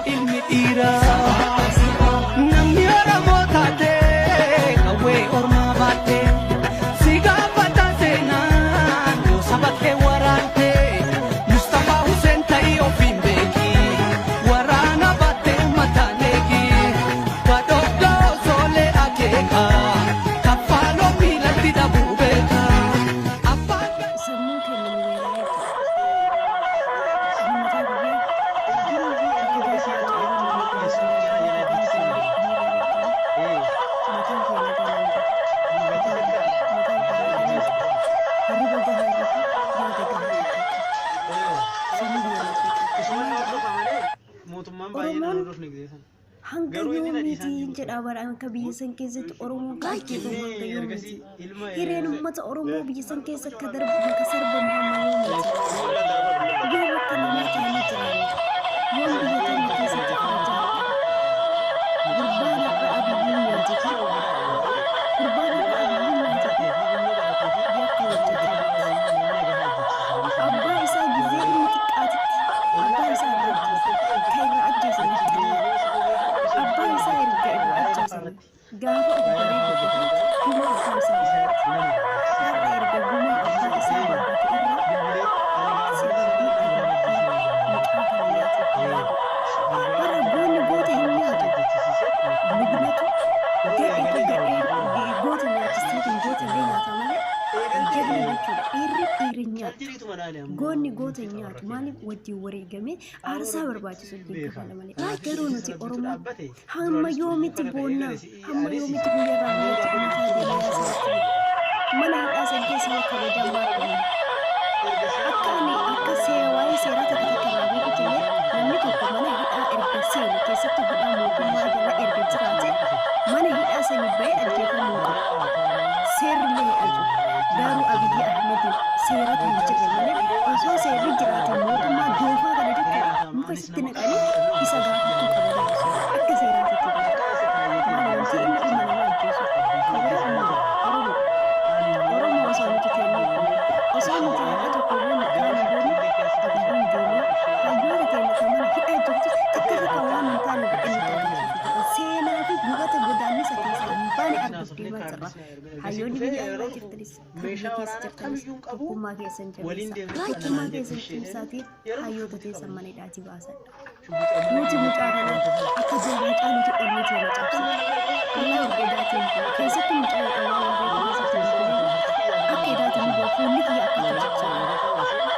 Ilmi dhiiraa. Namni Oromoo taate qawwee ormaa baatte si gaafata seenaan yoo saba kee waraante. Mustafaa Hussein ta'ii ofiin beeki, waraana baatte mataan eegi, badhoodhoo soolee akeeka, kaffaaloo miilatti dhabuu beeka. Abbaan Sammuun keenya nu weeraree jira. Ani mataa biyyaa akka gaafa Hacaaluun nama mataan kee nagaa nan jiru. Mataan kee nagaa nan jiru. Hirriba gahaa irratti yaada gahaa argachuu. Sammuu biyya na jeeqaa. Mootummaan baay'ee Oromoon nan hordofne gisee sana. hanga Garuu inni na dhiisaan yoomiitii jiru. jedha bara akka biyya san keessatti Oromoon ka ajjeefamu hanga Inni yoomiiti. ergasii ilma Hireen uummata Oromoo biyya san keessa akka darbu akka sarbamu hamma yoomiiti. Yoom akka namaa ta'anii jiraanna? Yoom biyya keenya keessatti kabajaa arganna? Gurbaan har'a Abiyyiin nyaate kun, gurbaan har'a Abiyyiin nyaate kun yakka hojjetee miti. Abbaa isaa gizee inni xiqqaatitti abbaa isaa irraa ajjeese. Kan irraa ajjeese nafxanyaa. Abbaa isaa erga irraa ajjeesanii gaafa of baree guddate gumaa abbaa isaa baafate. Har'a erga gumaa abbaa isaa baafate irraa sababii Abiyyi mucaa kana nyaateef yaadu. Har'a goonni goota hin nyaatu. Lugnatu gadheetu gadhee goota nyaachisteetiin goota illee nyaata malee jagna jechuudha. Dhiirri dhiirri hin nyaattu. Goonni goota hin nyaatu. Maaliif wajjin wareegamee aarsaa barbaachisu wajjin kafala malee. Garuu nuti Oromoon hamma yoomitti boonnaa, hamma yoomitti guyyaarraa guyyaatti dhumataa deemaa asirratti mana hidhaa san keessa hoo kabajaan maal qabna? Akka ani akka waa'ee seeraa takka takka irraa beekutti illee, namni tokko mana hidhaa erga seene, keessattuu hidhaa mootummaa jala erga jiraate, mana hidhaa sanii bahee ajjeefamuu hin qabu. Seerri illee hin ajaju. Garuu Abiyyi Ahmadiin seeratu hin jirre malee, osoo seerri jiraate mootummaa doofaa kana jechuudha muka isitti naqanii isa gaafachuu qaban akka seeraatitti bara. Maali wanti inni ilma namaa ajjeesu? Kabira ammoo Oromoo. Oromoo osoo nuti teennee, osoo nuti har'a tokko goonu kaana goonu, Abiyyiin deemee hayyoota teenya kan mana hidhaa jirtu takka takka waan hin taane godhee nutti agarsiisu jedhan. Seenaa fi gubata godaannisa keessaa hin baane arguuf deemaa jirra. Hayyoonni biyya alaa jirtanis kan biyya keessa jirtanis, tokkummaa keessan jabeessaa. Tokkummaa keessan cimsaatii hayyoota teessan mana hidhaatii baasadha. Nuti mucaa kana akka jabaa caalutu onnee teenya cabsite. Wallahi erga edaatiin keessattuu mucaa jedhamu waan beeku keessatti hin beeku. Akka edaatiin nu fuulli kiyya akka jijjiirame.